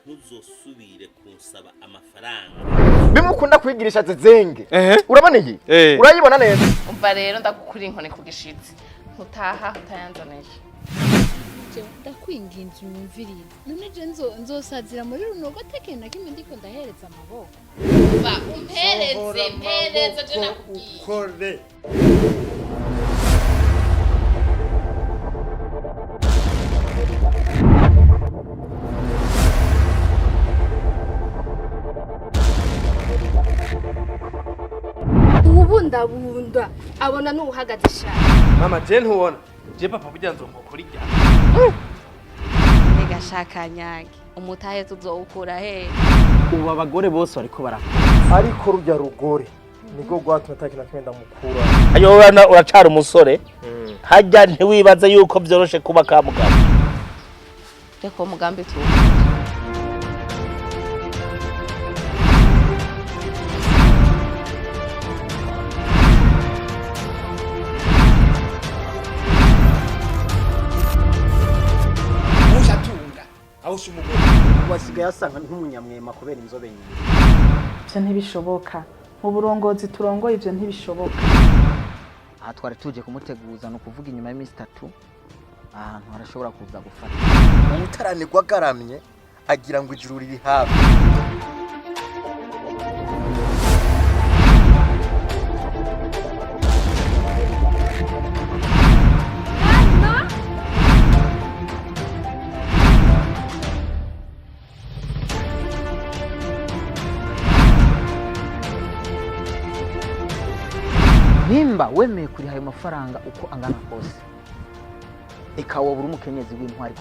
Ntuzosubire kunsaba amafaranga. Bimwe ukunda kwigirisha zezenge. Ehe. Urabona iyi? Eh. Urayibona neza. Umva rero, ndagukura inkoni ku gishitsi, ntutaha utayanzaniye. Jewe ndakwinginze unyumvirire. None je nzosazira muri runogo atekintu na kimwe ndiko ndahereza amaboko? Umva, umpereze, mpereze, je nakubwiye. Ukore. Uwubundabunda abona n'uwuhagaze ishaka. Mama, je ntubona je papa burya nzonkokora irya. Mbega shakanyage, umutahe tuzowukura he? Ubu abagore bose bariko barakora. Ariko rurya rugore nirwo rwatumye atakintu na kimwe ndamukura. Ayo urana uracara umusore hajya, ntiwibaze yuko vyoroshe kuba kamugabo. Reka uwo mugambi tuwo. Ushatunga aho usha umugore. Wasigaye asa nk'umunyamwema kubera inzobe nyinshi. Ibyo ntibishoboka mu burongozi turongoye, ibyo ntibishoboka. Aha twari tuje kumuteguza, ni ukuvuga inyuma y'iminsi 3 ahantu harashobora kuza gufata. Umutaranirwa agaramye agira ngo ijuru riri hafi. Nimba wemeye kuriha ayo mafaranga uko angana kose, eka wobura umukenyezi w'intwari.